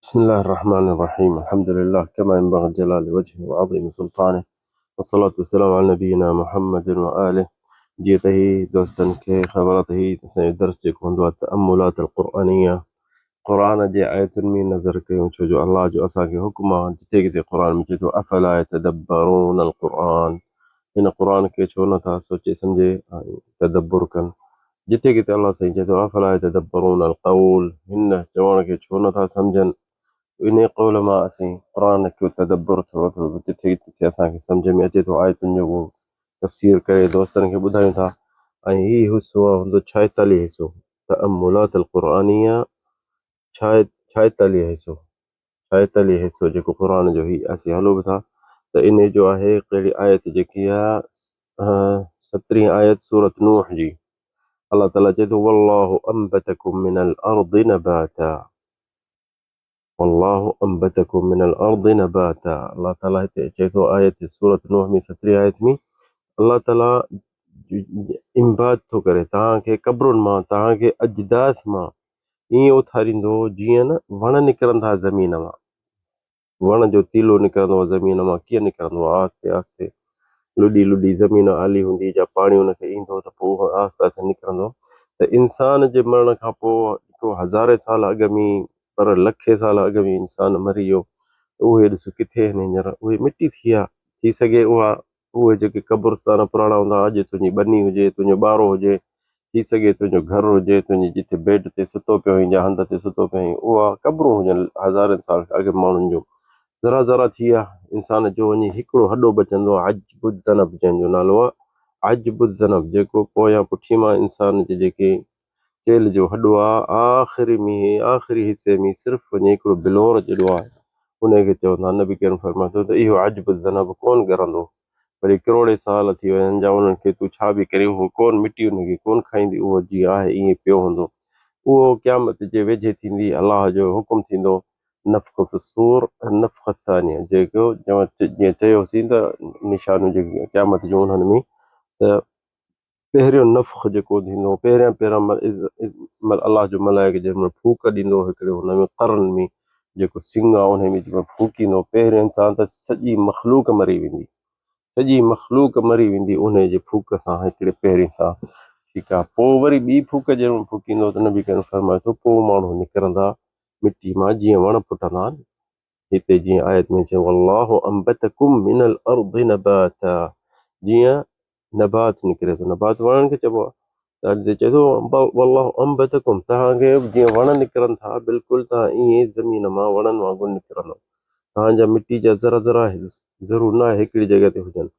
بسم الله الرحمن الرحيم الحمد لله كما ينبغي لجلال وجهه وعظيم سلطانه والصلاة والسلام على نبينا محمد وآله. جيئن ته هي دوستن کي خبر ته هي اسان جو درس جيڪو هوندو آهي تأملات القرآنية، قرآن جي آيتن ۾ نظر ڪيون، ڇو جو الله جو اسان کي حڪم آهي، جتي ڪٿي قرآن ۾ چئي ٿو افلا يتدبرون القرآن، هن قرآن کي ڇو نٿا سوچي سمجهي ۽ تدبر ڪن. جتي ڪٿي الله سائين چئي ٿو افلا يتدبرون القول، هن چوڻ کي ڇو نٿا سمجهن. انهي قول مان اسين قرآن کي تدبر ٿورو ٿورو جتي جتي اسان کي سمجهه ۾ اچي ٿو آيتن جو اهو تفسير ڪري دوستن کي ٻڌايون ٿا. ۽ هي حصو هوندو 46 حصو تأملات القرآنية، 46 حصو، 46 حصو جيڪو قرآن جو هي اسين هلو به ٿا ته انهي جو آهي ڪهڙي آيت جيڪي آهي سترهين آيت سورة نوح جي. الله تعالي چئي ٿو والله انبتڪم من الارض نباتا، والله انبتڪم من الارض نباتا. الله تعالي هتي چئي ٿو آيت سورة نوح ۾ سترهين آيت ۾ الله تعالي امبات ٿو ڪري توهان کي قبرن مان، توهان کي اجداث مان ائين اٿاريندو جيئن نه وڻ نڪرن ٿا زمين مان، وڻ جو تيلو نڪرندو آهي زمين مان، ڪيئن نڪرندو آهي آهستي آهستي لڏي لڏي، زمين آلي هوندي جا پاڻي ان کي ايندو ته پوء اهو آهستي آهستي نڪرندو. ته انسان جي مرڻ کان پوء جيڪو هزارين سال اڳ ۾ پر لکين سال اڳ ۾ انسان مري ويو ته اهي ڏس ڪٿي آهن هينئر، اهي مٽي ٿي ويا. ٿي سگهي اها اهي جيڪي قبرستان پراڻا هوندا اڄ تنهنجي ٻني هجي، تنهنجو ٻارو هجي، ٿي سگهي تنهنجو گهر هجي، تنهنجي جتي بيڊ تي ستو پيو هئين جا هنڌ تي ستو پيو هئين اها قبرون هجن هزارين سال کان اڳ ماڻهن جون ذرا ذرا ٿي ويا. انسان جو وڃي هڪڙو هڏو بچندو آهي عجب الذنب، جنهن جو نالو آهي عجب الذنب، جيڪو پويان پٺي مان انسان جي جيڪي چيلهه جو هڏو آ، آخري مينهن، آخري حصي ۾ صرف وڃي هڪڙو بلور جيڏو آهي، انهيء کي چوندا. نبي ڪريم فرمائي ٿو ته اهو عجب الذنب ڪونه ڳرندو، وري ڪروڙين سال ٿي وڃن جا انهن کي تون ڇا به ڪرين، اهو ڪونه مٽي انهن کي ڪونه کائيندي، اهو جيئن آهي ائين پيو هوندو. اهو قيامت جي ويجهي ٿيندي، الله جو حڪم ٿيندو، نفخ في الصور النفخة الثانية، جيڪو جيئن چيوسين ته نشانيون جيڪي قيامت جون انهن ۾ ته پهريون نفخ جيڪو ٿيندو، پهريان پهريان الله جو ملائڪ جنهن مهل ڦوڪ ڏيندو هڪڙي هن ۾ قرن ۾ جيڪو سنگ آهي انهي ۾ جنهن مهل ڦوڪيندو پهريون انسان ته سڄي مخلوق مري ويندي، سڄي مخلوق مري ويندي انهي جي ڦوڪ سان هڪڙي پهرين سان، ٺيڪ آهي. پوء وري ٻي ڦوڪ جنهن مهل ڦوڪيندو ته نبي ڪريم فرمائي ٿو پوء ماڻهو نڪرندا مٽي مان جيئن وڻ ڦٽندا آهن. هتي جيئن آيت ۾ چيو والله انبتڪم من الارض نباتا، جيئن نبات نڪري ٿو، نبات وڻن کي چئبو آهي ته هتي چئي ٿو والله انبتڪم، توهان کي جيئن وڻ نڪرن ٿا بلڪل توهان ائين زمين مان وڻن وانگر نڪرندو. توهان جا مٽي جا ذرا ذرا ضرور نه آهي هڪڙي جڳهه تي هجن،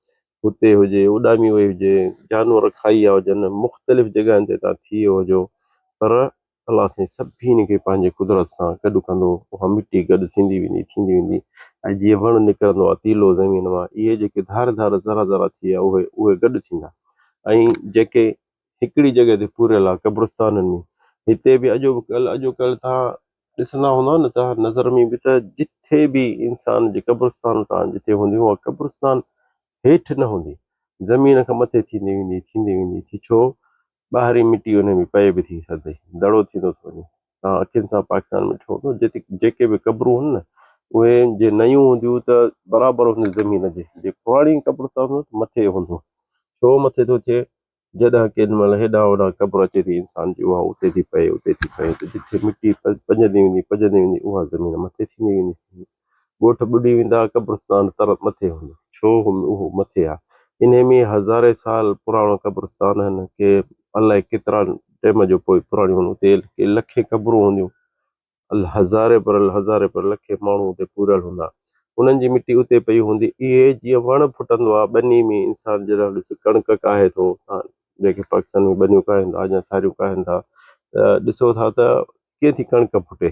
هتي هجي اڏامي وئي هجي، جانور کائي ويا هجن، مختلف جڳهن تي توهان ٿي ويو هجو، پر الله سائين سڀني کي پنهنجي قدرت سان گڏ ڪندو، اها مٽي گڏ ٿيندي ويندي، ٿيندي ويندي ۽ جيئن وڻ نڪرندو آهي تيلو زمين مان، اهي جيڪي ڌار ڌار ذرا ذرا ٿي ويا اهي اهي گڏ ٿيندا ۽ جيڪي هڪڙي جڳهه تي پوريل آهي قبرستانن ۾، هتي به اڄو ڪلهه اڄو ڪلهه توهان ڏسندا هوندا نه توهان نظر ۾ به ته جٿي به انسان جي قبرستان توهان جٿي هوندي اها قبرستان هيٺ نه هوندي، زمين کان مٿي ٿيندي ويندي، ٿيندي ويندي ٿي ڇو ٻاهرين مٽي انهي ۾ پئي به ٿي سڌي دڙو ٿيندو ٿو وڃي. توهان اکين سان پاڪستان ۾ ڏٺو هوندو جتي جيڪي به قبرون هن نه اهي جي نيون هونديون ته برابر هونديون زمين جي، جي پراڻي قبرستان هوندو ته مٿي هوندو. ڇو مٿي ٿو ٿئي؟ جڏهن ڪيڏي مهل هيڏانهن هوڏانهن قبر اچي ٿي انسان جي اها اتي ٿي پئي اتي ٿي پئي ته جتي مٽي پڄندي ويندي پڄندي ويندي اها زمين مٿي ٿيندي ويندي. ڳوٺ ٻڏي ويندا، قبرستان تر مٿي هوندو. ڇو اهو مٿي آ؟ انهي ۾ هزارين سال پراڻو قبرستان آهن، ڪي الائي ڪيترا ٽيم جو پوء پراڻيون هونديون، اتي ڪي لکين قبرون هونديون، هزارين پر هزارين پر لکين ماڻهو اتي پوريل هوندا، انهن جي مٽي اتي پئي هوندي. اهي جيئن وڻ ڦٽندو آ ٻني ۾ انسان جڏهن ڏس ڪڻڪ ڪاهي ٿو، جيڪي پاڪستان ۾ ٻنيون ڪاهين ٿا يا ساريون ڪاهين ٿا ته ڏسو ٿا ته ڪيئن ٿي ڪڻڪ ڦٽي.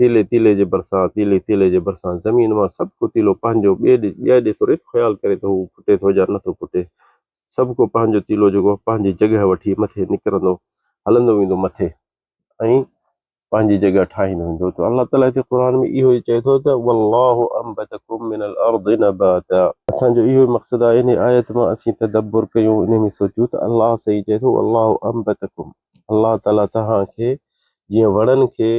تيلي تيلي جي ڀرسان، تيلي تيلي جي ڀرسان، زمين مان سڀ ڪو تيلو پنهنجو ٻئي ڏي ٻئي ڏي ٿوري خيال ڪري ته هو ڦٽي ٿو يا نٿو ڦٽي. سڀ ڪو پنهنجو تيلو جيڪو پنهنجي جڳهه وٺي مٿي نڪرندو هلندو ويندو مٿي ۽ پنهنجي جڳهه ٺاهيندو ويندو. ته الله تعاليٰ هتي قرآن ۾ اهو ئي چئي ٿو ته والله انبتڪم من الارض نباتا. اسان جو اهو ئي مقصد آهي انهي آيت مان اسين تدبر ڪيون انهي ۾ سوچيون ته الله سائين چئي ٿو والله انبتڪم الله تعاليٰ توهان کي جيئن وڻن کي.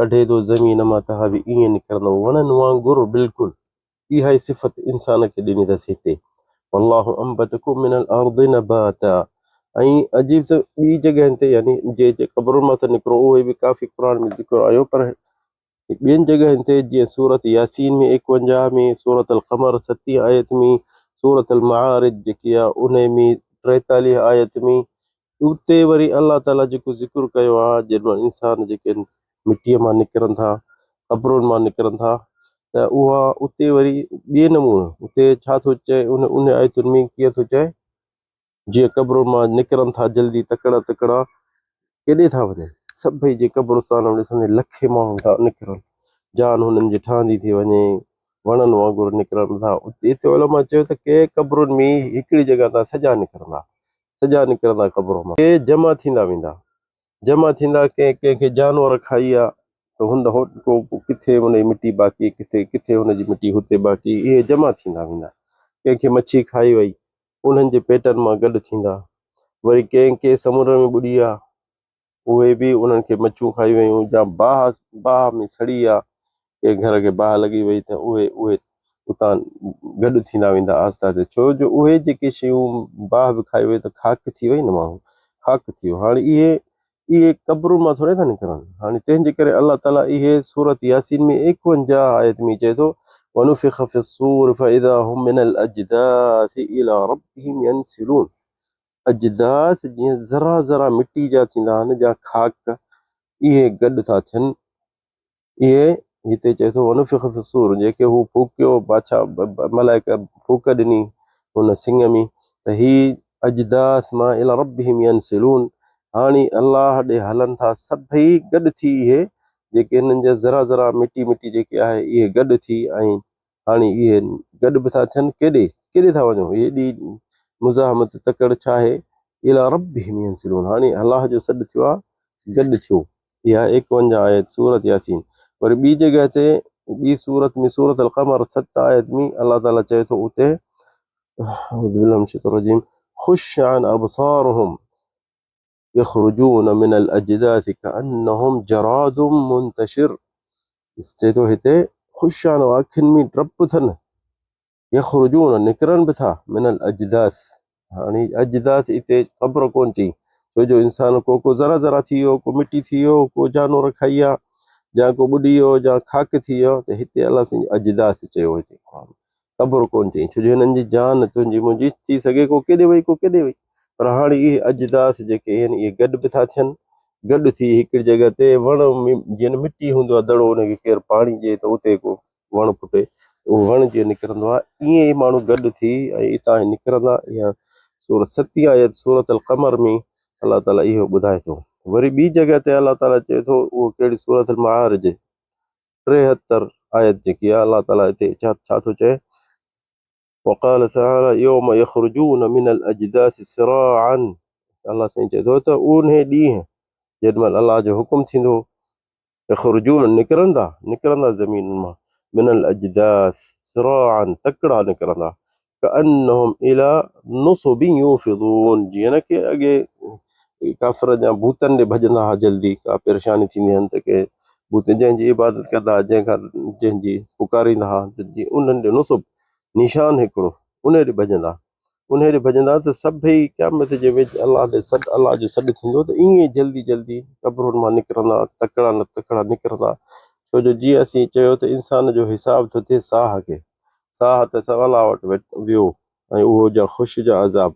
ڪڍي ٿو زمين مان توهان به ائين نڪرندؤ وڻن وانگر بلڪل اها ئي صفت انسان کي ڏني اٿس هتي والله انبتڪم من الارض نباتا ۽ عجيب ته ٻي جڳهن تي يعني جي جي قبرن مان ٿا نڪرو اهي به ڪافي قرآن ۾ ذڪر آيو پر ٻين جڳهن تي جيئن سورت ياسين ۾ 51 ۾ سورت القمر ستين آيت ۾ سورت المعارج جيڪي آهي ان ۾ 43 آيت ۾ اتي وري الله تعاليٰ جيڪو ذڪر ڪيو آهي جنهن مان انسان جيڪي مٽيء مان نڪرن ٿا، قبرن مان نڪرن ٿا ته اها اتي وري ٻئي نموني اتي ڇا ٿو چئي ان ان آيتن ۾ ڪيئن ٿو چئي جيئن قبرن مان نڪرن ٿا جلدي تڪڙا تڪڙا ڪيڏي ٿا وڃن سڀئي جي قبرستان ۾ ڏسندي لکين ماڻهو ٿا نڪرن جان هنن جي ٺهندي ٿي وڃي وڻن وانگر نڪرن ٿا اتي علماء چيو ته ڪي قبرن ۾ هڪڙي جڳهه تان سڄا نڪرندا سڄا نڪرندا قبرن مان. ڪي جمع ٿيندا ويندا. جمع ٿيندا ڪنهن ڪنهن کي جانور کائي ويا ته هن هو ڪو ڪٿي ان جي مٽي باقي ڪٿي ڪٿي هن جي مٽي هتي باقي اهي جمع ٿيندا ويندا. ڪنهن کي مڇي کائي وئي انهن جي پيٽن مان گڏ ٿيندا. وري ڪنهن ڪي سمنڊ ۾ ٻڏي ويا اهي به انهن کي مڇون کائي ويون يا باهه باهه ۾ سڙي ويا، ڪنهن گهر کي باهه لڳي وئي ته اهي اهي اتان گڏ ٿيندا ويندا آهستي آهستي ڇو جو اهي جيڪي شيون باهه به کائي وئي ته خاڪ ٿي وئي نه ماڻهو خاڪ ٿي ويو هاڻي اهي اهي قبرن مان ٿوري ٿا نڪرن هاڻي تنهن جي ڪري الله تعالي اهي سورت ياسين ۾ 51 آيت ۾ چئي ٿو ونفخ في الصور فاذا هم من الاجداث الى ربهم ينسلون اجداث جيئن ذرا ذرا مٽي جا ٿيندا آهن يا خاڪ اهي گڏ ٿا ٿين. اهي هتي چئي ٿو ونفخ في الصور جيڪي هو ڦوڪيو بادشاهه ملائڪ ڦوڪ ڏني ان سڱ ۾ ته هي اجداث مان الي ربهم ينسلون هاڻي الله ڏي هلن ٿا سڀئي گڏ ٿي اهي جيڪي هنن جا ذرا ذرا مٽي مٽي جيڪي آهي اهي گڏ ٿي ۽ هاڻي اهي گڏ به ٿا ٿين، ڪيڏي؟ ڪيڏي ٿا وڃو؟ هي ايڏي مزاحمت تڪڙ ڇا آهي؟ الي ربهم ينسلون هاڻي الله جو سڏ ٿيو آهي، گڏ ٿيو. اها 51 آيت سورت ياسين. وري ٻي جڳهه تي ٻي سورت ۾ سورت القمر 7 آيت ۾ الله تعالي چئي ٿو اتي اعوذ بالله من الشيطان الرجيم خشعا ابصارهم يخرجون من الاجداث كانهم جراد منتشر چئي ٿو هتي خوش آن اکين ۾ ڊپ اٿن يخرجون نڪرن به ٿا من الاجداث هاڻي اجداث هتي قبر ڪون چئي ڇو جو انسان ڪو ڪو ذرا ذرا ٿي ويو ڪو مٽي ٿي ويو ڪو جانور کائي ويا يا ڪو ٻڏي ويو يا خاڪ ٿي ويو ته هتي الله سائين اجداث چيو هتي قبر ڪونه چئين، ڇو جو هنن جي جان تنهنجي منهنجي ٿي سگهي ڪو ڪيڏي وئي ڪو ڪيڏي وئي. پر هاڻي اهي اجداث جيڪي آهن اهي گڏ به ٿا ٿين، گڏ ٿي هڪڙي جڳهه تي وڻ ۾ جيئن مٽي هوندو آهي دڙو ان کي ڪير پاڻي ڏئي ته اتي ڪو وڻ ڦٽي ته اهو وڻ جيئن نڪرندو آهي ائين ئي ماڻهو گڏ ٿي ۽ اتان ئي نڪرندا. اها سورة ستين آيت سورة القمر ۾ الله تعاليٰ اهو ٻڌائي ٿو. وري ٻي جڳهه تي الله تعاليٰ چئي ٿو اهو ڪهڙي سورة المعارج 73 آيت جيڪي آهي الله تعالي هتي ڇا ٿو چئي وقال تعالى يوم يخرجون من الاجداث سراعا الله سائين چئي ٿو ته انهي ڏينهن جيڏي مهل الله جو حڪم ٿيندو يخرجون نڪرندا نڪرندا زمين مان من الاجداث سراعا تڪڙا نڪرندا ڪأنهم الي نصب يوفضون جيئن نه ڪي اڳي ڪافر جا ڀوتن ڏي ڀڄندا ها جلدي ڪا پريشاني ٿيندي هن ته ڪي ڀوت جنهن جي عبادت ڪندا ها جنهن کان جنهن جي پڪاريندا ها ته جي انهن ڏي نصب نشان هڪڙو انهي ڏي ڀڄندا انهي ڏي ڀڄندا ته سڀئي قيامت جي وچ الله ڏي سڏ الله جو سڏ ٿيندو ته ائين جلدي جلدي قبرن مان نڪرندا تڪڙا نه تڪڙا نڪرندا ڇو جو جيئن اسين چيو ته انسان جو حساب ٿو ٿئي ساهه کي ساهه ته سڀ الله وٽ ويو ۽ اهو جا خوش جا عذاب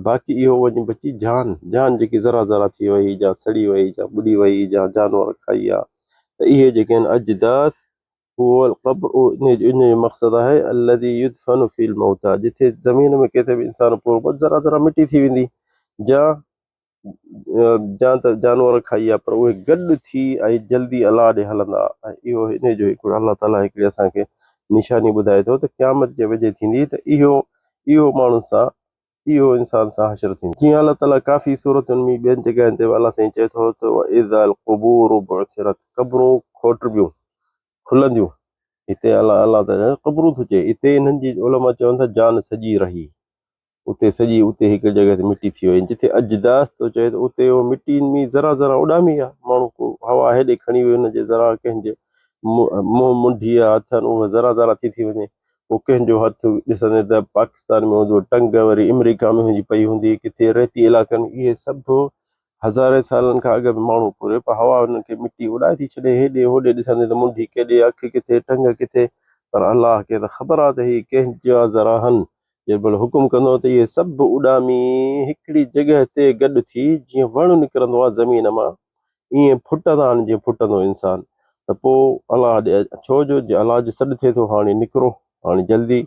باقي اهو وڃي بچي جان، جان جيڪي ذرا ذرا ٿي وئي جا سڙي وئي جا ٻڏي وئي جا جانور کائي ويا ته اهي جيڪي آهن اجداث هو القبر انهي جو مقصد آهي الذي يدفن في الموتى جتي زمين ۾ ڪٿي به انسان پوربو ذرا ذرا مٽي ٿي ويندي جا جان ته جانور کائي ويا پر اهي گڏ ٿي ۽ جلدي الله ڏي هلندا ۽ اهو انهي جو هڪڙو الله تعاليٰ هڪڙي اسان کي نشاني ٻڌائي ٿو ته قيامت جي وجهه ٿيندي ته اهو اهو ماڻهن سان اهو انسان سان حشر ٿيندو. جيئن الله تعاليٰ ڪافي سورتن ۾ ٻين جڳهين تي به الله سائين چئي ٿو ته واذا القبور بعثرت قبرون کوٽبيون کلنديون هتي الله الله تعاليٰ قبرون ٿو چئي هتي انهن جي علماء چون ٿا جان سڄي رهي. اتي سڄي اتي هڪ جڳهه تي مٽي ٿي وئي جتي اجداث ٿو چئي ته اتي اهو مٽي ۾ ذرا ذرا اڏامي ويا ماڻهو ڪو هوا هيڏي کڻي وئي ان جي ذرا ڪنهن جي منهن منڍي يا هٿن اهو ذرا ذرا ٿي ٿي وڃي پوء ڪنهن جو هٿ ڏسندي ته پاڪستان ۾ هوندو ٽنگ وري امريڪا ۾ هجي پئي هوندي ڪٿي ريتي علائقن اهي سڀ هزارين سالن کان اڳ به ماڻهو پوري پر هوا انهن کي مٽي اڏائي ٿي ڇڏي هيڏي هوڏي ڏسندي ته منڍي ڪيڏي اک ڪٿي ٽنگ ڪٿي پر الله کي ته خبر آهي ته هي ڪنهن جا ذرا هن جنهن مهل حڪم ڪندو ته اهي سڀ اڏامي هڪڙي جڳهه تي گڏ ٿي جيئن وڻ نڪرندو آهي زمين مان ائين ڦٽندا آهن جيئن ڦٽندو انسان ته پوء الله ڏي ڇو جو الله جو سڏ ٿئي ٿو هاڻي نڪرو هاڻي جلدي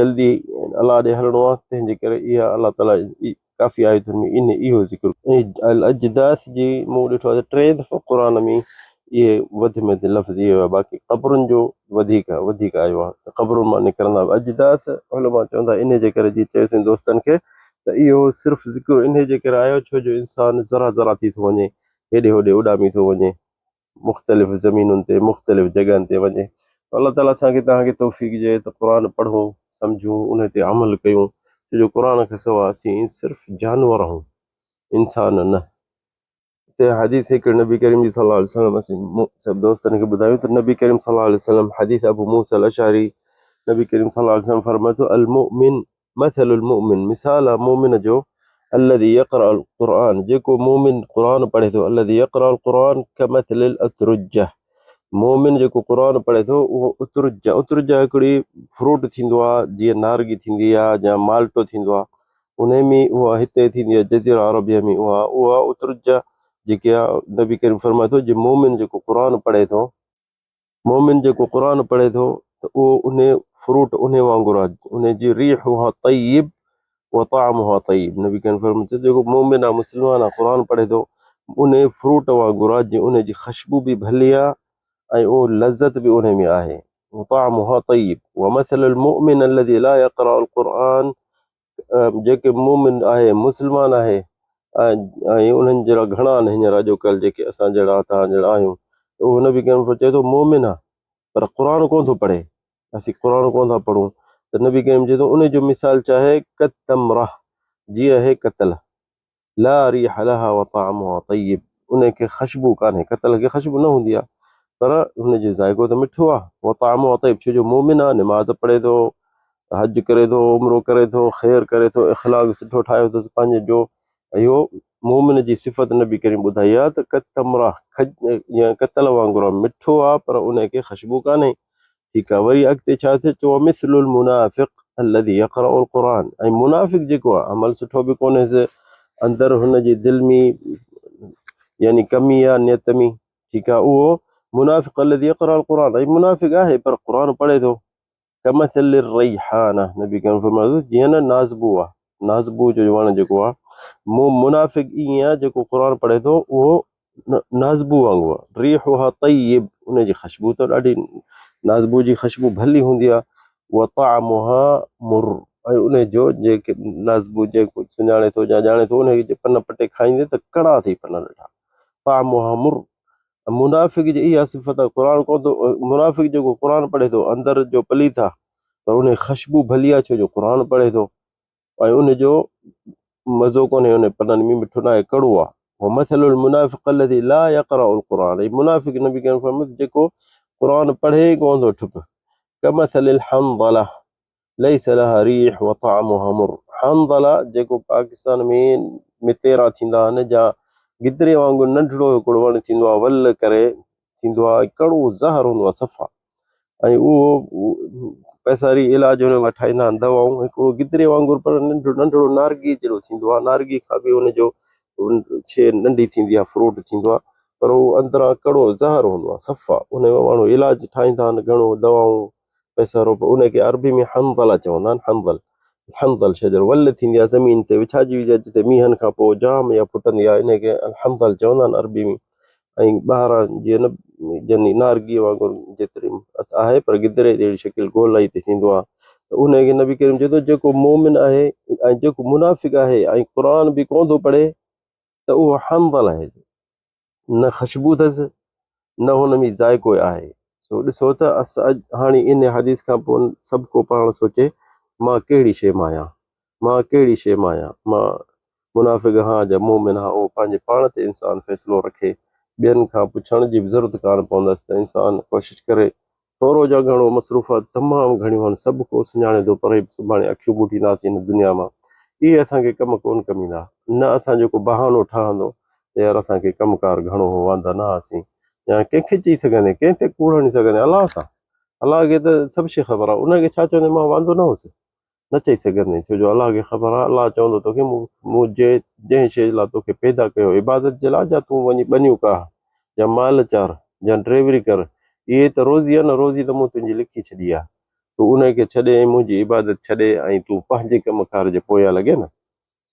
جلدي الله ڏي هلڻو آهي تنهن جي ڪري اها الله تعالي ڪافي آيتن ۾ ان اهو ذڪر الاجداث جي مون ڏٺو آهي ته ٽي دفعا قرآن ۾ اهي وڌ ۾ وڌ لفظ اهو آهي باقي قبرن جو وڌيڪ وڌيڪ آيو آهي ته قبرن مان نڪرندا اجداث علماء چوندا انهي جي ڪري جي چيوسين دوستن کي ته اهو صرف ذڪر انهي جي ڪري آيو ڇو جو انسان ذرا ذرا ٿي ٿو وڃي هيڏي هوڏي اڏامي ٿو وڃي مختلف زمينن تي مختلف جڳهن تي وڃي ته الله تعالي اسان کي توهان کي توفيق ڏئي ته قرآن پڙهون سمجهون ان تي عمل ڪيون ڇو جو قرآن کان سواء اسين صرف جانور آهيون انسان نه. هتي حديث هڪ نبي ڪريم جي صلي الله عليه وسلم اسين سڀ دوستن کي ٻڌايون ته نبي ڪريم صلي الله عليه وسلم حديث ابو موسيٰ الاشعري نبي ڪريم صلي الله عليه وسلم فرمائي ٿو المؤمن مثل المؤمن مثال آ مؤمن جو الذي يقرأ القرآن جيڪو مؤمن قرآن پڙهي ٿو الذي يقرأ القرآن كمثل الاترجه مؤمن جيڪو قرآن پڙهي ٿو اهو اترجه اترجه هڪڙي فروٽ ٿيندو آ جيئن نارگي ٿيندي آ يا مالٽو ٿيندو آ انهي ۾ اها هتي ٿيندي آ جزيره عربيه ۾ اها اها اترجه جيڪي آ نبي ڪريم فرمائي ٿو جي مؤمن جيڪو قرآن پڙهي ٿو مؤمن جيڪو قرآن پڙهي ٿو ته اهو انهي فروٽ انهي وانگر آهي انهي جي ريحها طيب وطعمها طيب نبي ڪريم فرمائي ٿو جيڪو مؤمن آهي مسلمان آهي قرآن پڙهي ٿو انهي فروٽ وانگر آهي جي انهي جي خشبو به ڀلي آهي ۽ اهو لذت به انهي ۾ آهي وطعمها طيب ومثل المؤمن الذي لا يقرأ القرآن جيڪي مومن آهي مسلمان آهي ۽ انهن جهڙا گهڻا آهن هينئر اڄوڪلهه جيڪي اسان جهڙا توهان جهڙا آهيون ته اهو نبي ڪريم چئي ٿو مومن آهي پر قرآن ڪونه ٿو پڙهي اسين قرآن ڪونه ٿا پڙهون ته نبي ڪريم چئي ٿو ان جو مثال ڇا آهي ڪتمره جيئن آهي قتل لا ريح لها وطعمها طيب ان کي خشبو ڪانهي ڪتل کي خشبو نه هوندي آهي پر هن جو ذائقو ته مٺو آهي وطعمها طيب ڇو جو مؤمن آهي نماز پڙهي ٿو حج ڪري ٿو عمرو ڪري ٿو خير ڪري ٿو اخلاق سٺو ٺاهيو اٿس پنهنجي جو اهو مؤمن جي صفت نبي ڪريم ٻڌائي آهي ته ڪتمرا يا ڪتل وانگر آهي مٺو آهي پر ان کي خشبو ڪانهي ٺيڪ آ وري اڳتي ڇا ٿيو چيو ومثل المنافق الذي يقرأ القرآن ۽ منافق جيڪو آ عمل سٺو به ڪونهيس اندر هن جي دل ۾ يعني ڪمي آ نيت ۾ ٺيڪ آ اهو منافق الذي يقرأ القرآن ۽ منافق آهي پر قرآن پڙهي ٿو ڪمثل الريحانه نبي ڪريم فرمايو جيئن نه نازبو آ نازبو جو وڻ جيڪو آ منافق ائين آ جيڪو قرآن پڙهي ٿو اهو نازبو وانگر آ ريحها طيب ان جي خشبو ته ڏاڍي نازبو جي خشبو ڀلي هوندي آ وطعمها مر ۽ ان جو جيڪي نازبو جيڪو سڃاڻي ٿو يا ڄاڻي ٿو ان جي پن پٽي کائيندي ته ڪڙا ٿي پن ڏاڍا طعمها مر منافق جي اها صفت آ قرآن ڪو ٿو منافق جيڪو قرآن پڙهي ٿو اندر جو پليت آ پر ان جي خشبو ڀلي آ ڇو جو قرآن پڙهي ٿو ۽ ان جو مزو ڪونهي ان پنن ۾ مٺو ناهي ڪڙو آ ومثل المنافق الذي لا يقرأ القرآن ۽ منافق نبي ڪريم فرمايو ته جيڪو قرآن پڙهي ئي ڪونه ٿو ٺپ ڪمثل الحنظله ليس لها ريح وطعمها مر حنظله جيڪو پاڪستان ۾ متيرا ٿيندا آهن جا گدري وانگر ننڍڙو هڪڙو وڻ ٿيندو آهي ول ڪري ٿيندو آهي ۽ ڪڙو زهر هوندو آهي صفا ۽ اهو پئساري علاج هن مان ٺاهيندا آهن دوائون هڪڙو گدري وانگر پر ننڍڙو ننڍڙو نارگي جهڙو ٿيندو آهي نارگي کان به ان جو شي ننڍي ٿيندي آهي فروٽ ٿيندو آهي پر اهو اندران ڪڙو زهر هوندو آهي صفا ان مان ماڻهو علاج ٺاهيندا آهن گهڻو دوائون پئسا روپ ان کي عربي ۾ حنظله چوندا آهن حنظل حنظل شجر ول ٿيندي آهي زمين تي وڇائجي ويندي آهي جتي مينهن کان پوء جام يا ڦٽندي آهي ان کي الحنظل چوندا آهن عربي ۾ ۽ ٻاهران جيئن نه يعني نارگي وانگر جيتري آهي پر گدري جهڙي شڪل گولائي تي ٿيندو آهي ته ان کي نبي ڪريم چئي ٿو جيڪو مومن آهي ۽ جيڪو منافق آهي ۽ قرآن به ڪونه ٿو پڙهي ته اهو حنظل آهي نه خشبو اٿس نه هن ۾ ذائقو آهي. سو ڏسو ته هاڻي ان حديث کان پوء سڀ ڪو پاڻ سوچي مان ڪهڙي شيء مان آهيان. مان ڪهڙي شيء مان آهيان، مان منافق هان جا مؤمن هان، اهو پنهنجي پاڻ تي انسان فيصلو رکي، ٻين کان پڇڻ جي به ضرورت ڪانه پوندس ته انسان ڪوشش ڪري ٿورو جا گهڻو مصروفات تمام گهڻيون آهن، سڀ ڪو سڃاڻي ٿو پر هي سڀاڻي اکيون ٻوٽينداسين هن دنيا مان، اهي اسان کي ڪم ڪونه ڪم ايندا، نه اسان جو ڪو بهانو ٺهندو ته يار اسان کي ڪم ڪار گهڻو هو واندا نه هئاسين يا ڪنهن کي چئي سگهندين، ڪنهن تي ڪوڙ هڻي سگهندين، الله سان، الله کي ته سڀ شيء خبر آهي، ان کي ڇا چوندين مان واندو نه هوس. نه چئي سگهندين، ڇو جو الله کي خبر آهي، الله چوندو توکي مون مون جنهن شيء لاء توکي پيدا ڪيو عبادت جي لاء جا تون وڃي ٻنيون ڪاهه يا مال چار يا ڊريوري ڪر اهي ته روزي آهي نه روزي ته مون تنهنجي لکي ڇڏي آهي تون انهي کي ڇڏي ۽ منهنجي عبادت ڇڏي ۽ تون پنهنجي ڪم ڪار جي پويان لڳين نه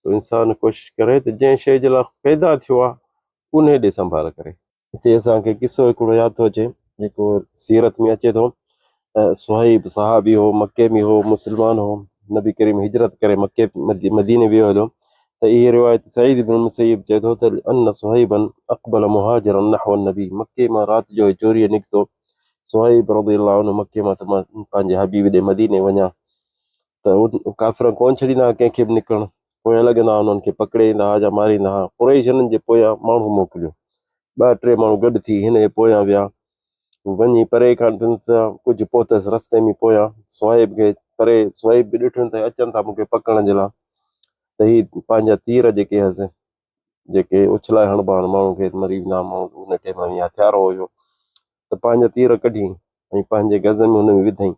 سو انسان ڪوشش ڪري ته جنهن شيء جي لاء پيدا ٿيو آهي انهي ڏي سنڀال ڪري. هتي اسان کي قصو هڪڙو ياد ٿو اچي جيڪو سيرت ۾ اچي ٿو ته صهيب صحابي هو مڪي ۾ هو مسلمان هو نبي ڪريم هجرت ڪري مڪي مديني ويو هليو ته اها روايت سعيد بن المسيب چئي ٿو ته ان صهيبا اقبل مهاجرا نحو النبي مڪي مان رات جو چوريء نڪتو صهيب رضي الله عنه مڪي مان ته مان پنهنجي حبيب ڏي مديني وڃان ته ڪافر ڪونه ڇڏيندا ها ڪنهن کي به نڪرڻ، پويان لڳندا ها انهن کي پڪڙي ايندا ها يا ماريندا ها. قريش هنن جي پويان ماڻهو موڪليو. ٻه ٽي ماڻهو گڏ ٿي هن جي پويان ويا. وڃي پري کان ڏٺس ته ڪجهه پهتس رستي ۾ پويان صهيب کي پري صهيب به ڏٺن ته اچن ٿا مون کي پڪڙڻ جي لاء ته هي پنهنجا تير جيڪي هئس جيڪي اڇلائي هڻبا آهن ماڻهو کي مري ويندا آهن ماڻهو ان ٽيم ۾ هٿيار هيو ته پنهنجا تير ڪڍي ۽ پنهنجي گز ۾ هن ۾ وڌائين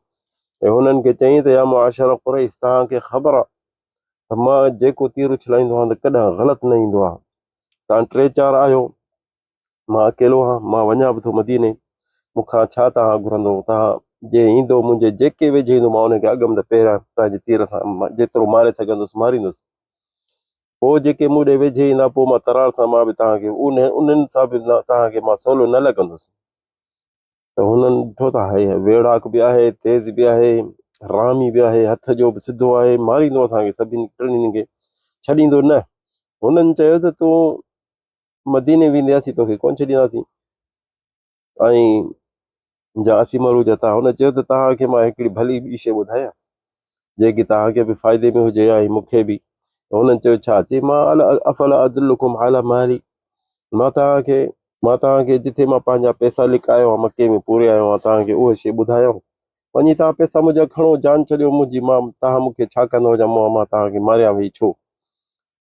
۽ هنن کي چيائين ته يا معاشر قريش توهان کي خبر آهي ته مان جيڪو تير اڇلائيندو آهيان ته ڪڏهن غلط نه ايندو آهي توهان ٽي چار آهيو مان اڪيلو آهيان مان وڃان به ٿو مديني مون کان ڇا توهان گهرندو توهان جي ايندو منهنجي جيڪي ويجهي ايندو مان ان کي اڳ ۾ ته پهريان پنهنجي تير سان جيترو ماري سگهندس ماريندس پوء جيڪي مون ڏي ويجهي ايندا پوء مان ترار سان مان به توهان کي انهن سان به توهان کي مان سولو نه لڳندس ته هنن ڏٺو ته هي ويڙهاڪ به آهي تيز به آهي رامي به آهي هٿ جو به سڌو آهي ماريندو اسان کي سڀني ٽنهي کي ڇڏيندو نه هنن چيو ته تون مديني ويندي اسين توکي ڪونه ڇڏينداسين ۽ جا اسين مرون جا تان هن چيو ته توهان کي مان هڪڙي ڀلي ٻي شيء ٻڌايان جيڪي توهان کي به فائدي ۾ هجي ۽ مون کي به هنن چيو ڇا چي مان افلا ادلڪم علي مالي مان توهان کي مان توهان کي جٿي مان پنهنجا پئسا لڪايو آهي مڪي ۾ پوري آيو آهيان توهان کي اها شيء ٻڌايان وڃي توهان پئسا منهنجا کڻو جان ڇڏيو منهنجي مان توهان مون کي ڇا ڪندو جا مان توهان کي ماريان ويهي ڇو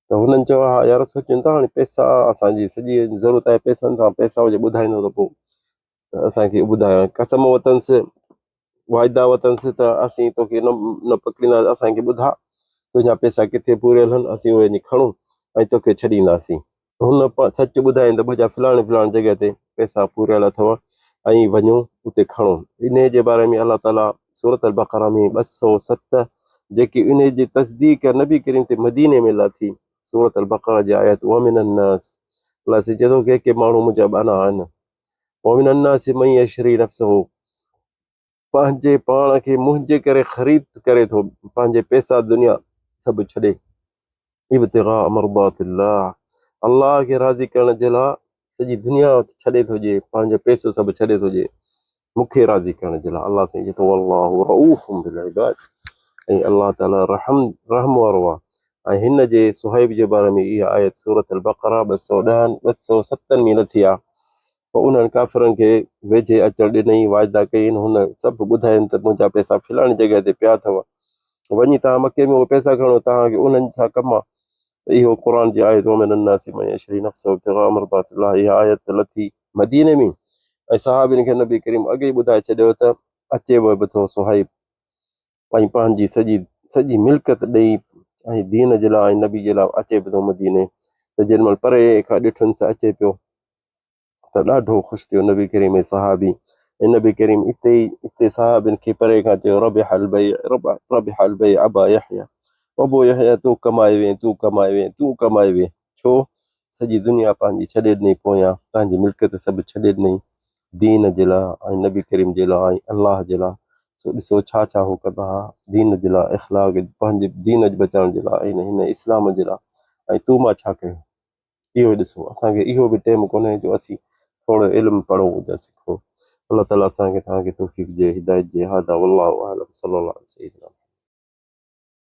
ته هنن چيو ها يار سوچين ٿا هاڻي پئسا اسان جي سڄي ضرورت آهي پئسن سان پئسا هجي ٻڌائيندو ته پوء اسان کي ٻڌايو قسم وتنس واعدا وتنس ته اسين توکي نه نه پڪڙينداسين اسان کي ٻڌا تنهنجا پئسا ڪٿي پوريل آهن اسين اهي وڃي کڻون ۽ توکي ڇڏينداسين هن سچ ٻڌائين ته منهنجا فلاڻي فلاڻي جڳهه تي پئسا پوريل اٿو ۽ وڃو اتي کڻو. انهيء جي باري ۾ الله تعاليٰ سورة البقره ۾ 207 جيڪي انهيء جي تصديق نبي ڪريم تي مديني ۾ لاٿي سورة البقره جي آيت ومن الناس الله سائين چئي ٿو ڪي ڪي ماڻهو منهنجا ٻانها آهن ومن الناس من يشري نفسه پنهنجي پاڻ کي منهنجي ڪري خريد ڪري ٿو پنهنجي پئسا دنيا سڀ ڇڏي ابتغاء مرضات الله الله کي راضي ڪرڻ جي لاء سڄي دنيا ڇڏي ٿو ڏئي پنهنجو پئسو سڀ ڇڏي ٿو ڏئي مون کي راضي ڪرڻ جي لاء الله سائين چئي ٿو والله رؤوف بالعباد ۽ الله تعالي رحم رحم وارو آهي ۽ هن جي صهيب جي باري ۾ اها آيت سورة البقره 210 207 ۾ لٿي آهي پوء انهن ڪافرن کي ويجهي اچڻ ڏنائين، واعدا ڪيائين، هن سڀ ٻڌاين ته منهنجا پئسا فلاڻي جڳهه تي پيا اٿو، وڃي توهان مڪي ۾ اهي پئسا کڻو، توهان کي انهن سان ڪم آ. ته اهو قرآن جي آيت ومن الناس من يشري نفسه ابتغاء مرضات الله اها آيت لٿي مديني ۾ ۽ صحابين کي نبي ڪريم اڳ ئي ٻڌائي ڇڏيو ته اچيو به ٿو صهيب ۽ پنهنجي سڄي سڄي ملڪيت ڏئي ۽ دين جي لاء ۽ نبي جي لاء اچي به ٿو مديني ته جنهن مهل پري کان ڏٺن ته اچي پيو ته ڏاڍو خوش ٿيو نبي ڪريم ۽ صحابي ۽ نبي ڪريم اتي ئي اتي صحابين کي پري کان چيو ربح البيع ربح البيع ابا يحيٰ ابو يحيٰ تون ڪمائي وئين تون ڪمائي وئين تون ڪمائي وئين ڇو سڄي دنيا پنهنجي ڇڏي ڏني پويان پنهنجي ملڪيت سڀ ڇڏي ڏني دين جي لاء ۽ نبي ڪريم جي لاء ۽ الله جي لاء سو ڏسو ڇا ڇا هو ڪندا ها دين جي لاء اخلاق پنهنجي دين بچائڻ جي لاء ۽ هن اسلام جي لاء ۽ تو مان ڇا ڪيو اهو ڏسو اسان کي اهو به ٽيم ڪونهي جو اسين ٿورو علم پڙهون يا سکون الله تعالي اسان کي توهان کي توفيق ڏي هدايت جي هذا والله اعلم صلي الله علي سيدنا.